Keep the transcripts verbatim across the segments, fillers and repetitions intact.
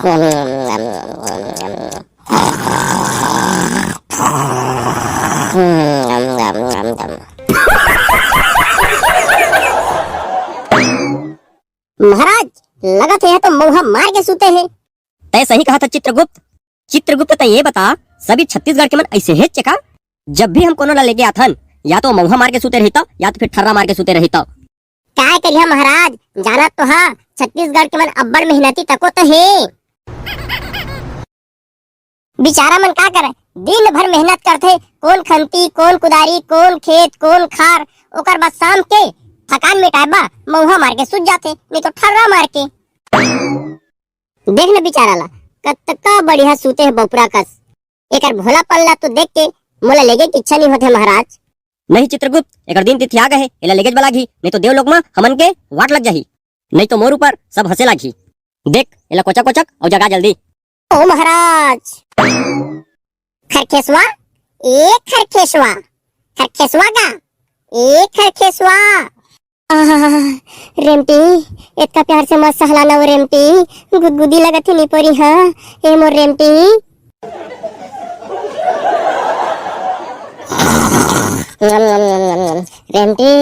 महाराज, लगत हे, ये तो मउहा मार के सूते हे। तय सही कहा था चित्रगुप्त। चित्रगुप्त, तय ये बता, सभी छत्तीसगढ़ के मन ऐसे हे चेका? जब भी हम कोनो ला लेके आथन, या तो मउहा मार के सूते रहिता, या तो फिर ठर्रा मार के सूते रहिता। काय करिहा महाराज, जानत तो हा, छत्तीसगढ़ के मन अब्बड़ मेहनती तको तो हे। बिचारा मन का करे, दिन भर मेहनत करथे, कोन खंती, कोन कुदारी, कोन खेत, कोन खार, ओकर बाद शाम के थकान मिटाए बा मउहा मार के सुत जाथे, नहीं तो ठर्रा मार के। देख न बिचारा ला, कतका बढ़िया सूते हे बपुरा कस। एकर भोलापन ला तो देख के मोला लेगे के इच्छा नहीं होथे महाराज। नहीं चित्रगुप्त, एकर दिन तिथि आ गए हे, एला लेगेच बर लागही, नहीं तो देवलोक म हमन के वाट लग जाही, नहीं तो मोर ऊपर सब हंसे लागही। देख, एला कोचक कोचक अउ जगा जल्दी। ओ महाराज। खरखेसवा, ए खरखेसवा, खरखेसवा गा, ए खरखेसवा। आहा, रेमटी, इतना प्यार से मत सहलाना वो रेमटी, गुदगुदी लगत ही निपोरी, हाँ, ए मोर रेमटी। रेमटी,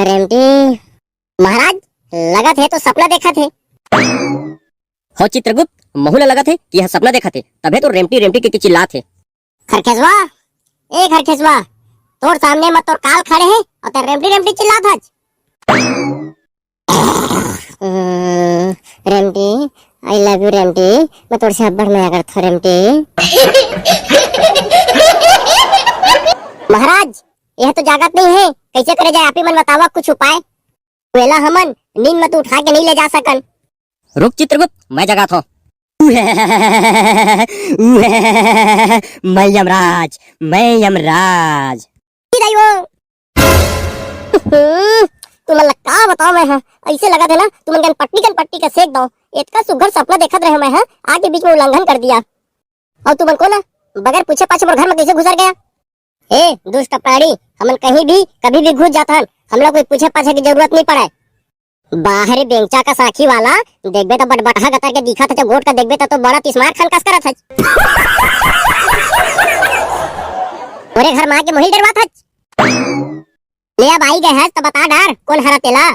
रेमटी। महाराज, लगत हे तो सपना देखत हे। हो चित्रगुप्त, महू ला लगत हे कि यह सपना देखत हे, तभे तो रेमटी रेमटी के, के चिल्लात हे। खरखेसवा, ए खरखेसवा, तोर सामने म तोर काल खड़े हे अउ ते रेमटी रेमटी चिल्लात हच। हम्म, रेमटी, I love you रेमटी, मैं तोर से अब्बड़ मया करथो रेमटी। महाराज, यह तो जागत नहीं हे, कैसे करे जाए, आप ही मन बतावा कुछ उपाय। वेला हमन नींद म तो उठा के नहीं ले जा सकन। रुक चित्रगुप्त, मैं जगाथों। मैं यमराज, मैं यमराज। ई दाई वो। तुमन ला का बताओ मैं, हाँ, ऐसे लगत हे ना, तुमन कन पट्टी कन पट्टी का सेक दो। इतना सुघर सपना देखत रहे मैं, हाँ, आके बीच में उल्लंघन कर दिया। अउ तुमन को ना, बगैर पूछे पाछे मोर घर में कैसे घुसर गया? ए दुष्ट प्राणी, हमन कहीं भी कभी भी घुस जाथन, हमला कोई पूछे पाछे की जरूरत नहीं पड़े। बाहरी बेंचा का साखी वाला, देखबे त बटबटहा गतर के दिखत हे, गोठ का देखबे त तो बड़ा तिसमार खान कस करत हच। ओरे घर मा के मोहिल डरवात हच। ले अब आई गए हच त बता डार, कोन हरा तेला?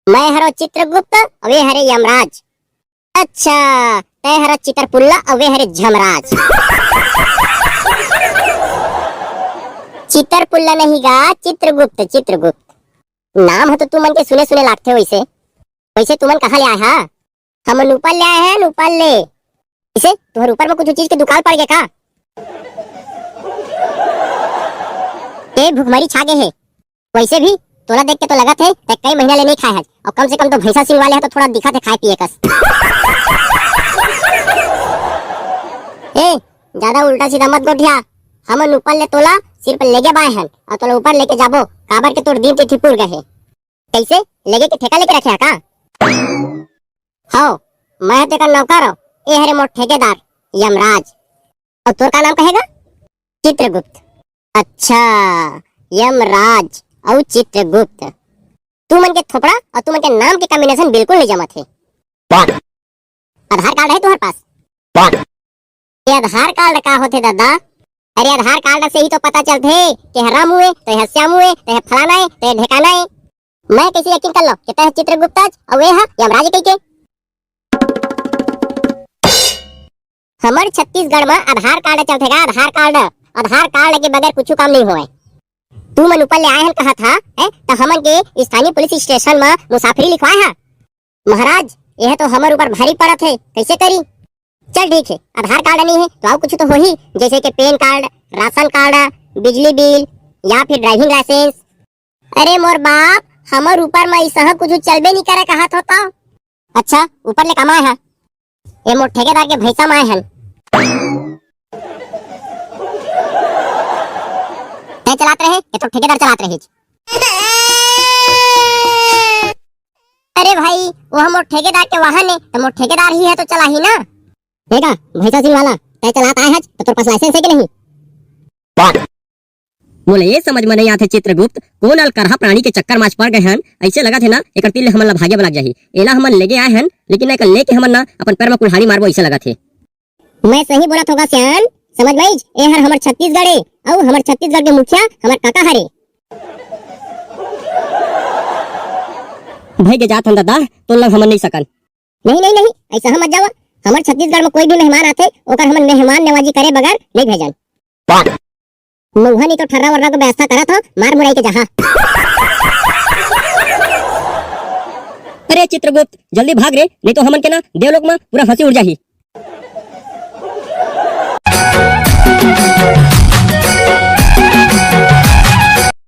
मैं हरो चित्रगुप्त, अउ ए हरे यमराज। अच्छा, तय हरा चितरपुल्ला, अउ ए हरे झमराज। चितरपुल्ला नहीं गा, चित्रगुप्त, चित्रगुप्त। नाम ह तो तुमन के सुने सुने लागथे वैसे। वैसे तुमन कहाँ ले आए हा? हमन ऊपर ले आए हैं, ऊपर ले। इसे तुहर ऊपर में कुछ चीज के दुकाल पड़ गए का? ए भुखमरी छा गए हे। वैसे भी तोला देख के तो लगत हे ते कई महीना ले नहीं खाए हच, और कम से कम तो भैंसा सिंह वाले ह तो थोड़ा दिखत हे खाए पिए कस। ए, ज्यादा उल्टा सीधा मत गोठिया। हमन ऊपर ले तोला सिर्फ लेगे बाए हन, और तोला ऊपर लेके जाबो, काबर के तोर दिन तिथि पुर गए हे। कैसे, लेगे के ठेका लेके रखे हा का? हव, मैं तेकर नौकर हव। ए हरे मोर ठेकेदार यमराज। अउ तोर का नाम कहेगा? चित्रगुप्त। अच्छा, यमराज अउ चित्रगुप्त, तुमन के थोपड़ा अउ तुमन के नाम के कॉम्बिनेशन बिल्कुल नहीं जमत हे। आधार कार्ड है तुम्हारे पास? ये आधार कार्ड का होथे दादा? अरे आधार कार्ड से ही तो पता चलथे कि यह रामू है, तो यह श्यामू है, तो यह फलाना है, तो यह ढेकाना है। मैं कैसे यकीन कर लो कि तय चित्रगुप्त अउ ये हा यमराज कहिके? हमर छत्तीसगढ़ में आधार कार्ड चलथे का? आधार कार्ड, आधार कार्ड के बगैर कुछ काम नहीं होए। तू मन ऊपर ले आए हन कहा था, है तो हमन के स्थानीय पुलिस स्टेशन में मुसाफिरी लिखवाए हा। महाराज, यह तो हमर ऊपर भारी पड़त हे, कैसे करी? चल ठीक है, आधार कार्ड नहीं है तो अउ कुछ तो होही, जैसे कि पैन कार्ड, राशन कार्ड, बिजली बिल या फिर ड्राइविंग लाइसेंस। अरे मोर बाप, हमर ऊपर में ऐसा कुछ चलबे नहीं करे कहा था तो। अच्छा, ऊपर ले कमाए है। ये मोर ठेकेदार के भैंसा माए हन। तय चलात रहे, ये तो ठेकेदार चलात रहे। अरे भाई, वो मोर ठेकेदार के वाहन है, तो मोर ठेकेदार ही है तो चला ही ना। देखा, भैंसा सिंह वाला, तय चलात आए हच, तो तोर पास लाइसेंस है कि नहीं? मोला ये समझ में नहीं आथे चित्रगुप्त, कोन अलकरहा प्राणी के चक्कर में आज पड़ गए हन। ऐसे लगत हे ना, एकर तीर ले हमन ला भागे बर लग जाही। एला हमन लेगे आए हन, लेकिन एकर लेके हमन ना अपन पैर में कुल्हाड़ी मारबो, ऐसे लगत हे। मैं सही बोलत होगा सियान, समझ में आइस, ए हर हमर छत्तीसगढ़ ए, अउ हमर छत्तीसगढ़ के मुखिया हमर काका हरे। भाई के जात हन दादा, तोर लंग हमन नहीं सकन। नहीं, नहीं, नहीं, ऐसा हम मत जावा। हमर छत्तीसगढ़ में कोई भी मेहमान आथे, ओकर हमन मेहमान नवाजी करे बगैर नहीं भेजन। मउहा नहीं तो ठर्रा वर्रा के व्यवस्था करत हो, मार मुराई के जहाँ। अरे चित्रगुप्त, जल्दी भाग रे, नहीं तो हमन के ना देवलोक में पूरा हंसी उड़ जाही।